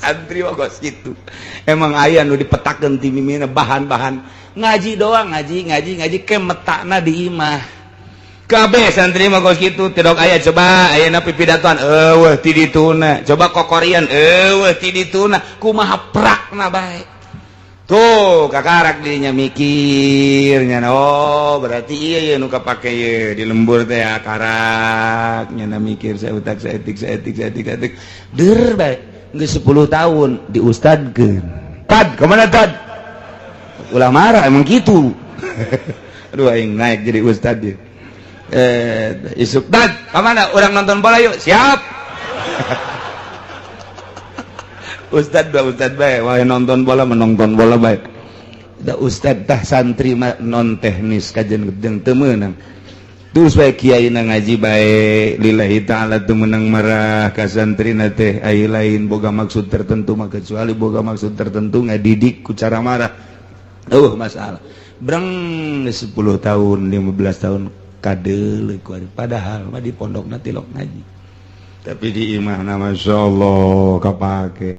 Santri mah kos kitu. Emang aya nu dipetakeun ti mimina bahan-bahan ngaji doang, ngaji ngaji ngaji ke metakna di imah. Kabeh santri mah kos kitu, tidak aya. Coba ayeuna pipidatoan eueuh ti dituna, coba kokorian eueuh ti dituna, kumaha prakna bae. Tuh kakarak dirinya mikirnya, oh berarti iya iya nu kapake ye di lembur teh ya, karak nya mikir saya utak saeutik saeutik saeutik saeutik der bae. Geus 10 tahun diustadkeun. Tad kemana tad? Ulah marah, emang gitu. Aduh, aing naik jadi ustad dia. Eh, isuk tad kemana? Orang nonton bola yuk. Siap. Ustad ba ustad bae, wah nonton bola, menonton bola bae. Da ustad tah santri mah non teknis kajen gedeng teu meunang. Terus bae kiai na ngaji bae lillahi ta'ala, teu meunang marah ka santrina teh. Ai lain boga maksud tertentu mah, kecuali boga maksud tertentu ngadidik ku cara marah. Masalah. Breng 10 tahun, 15 tahun kadeuleu ku, padahal mah di pondokna tilok ngaji. Tapi di imahna, Masya Allah, kapake.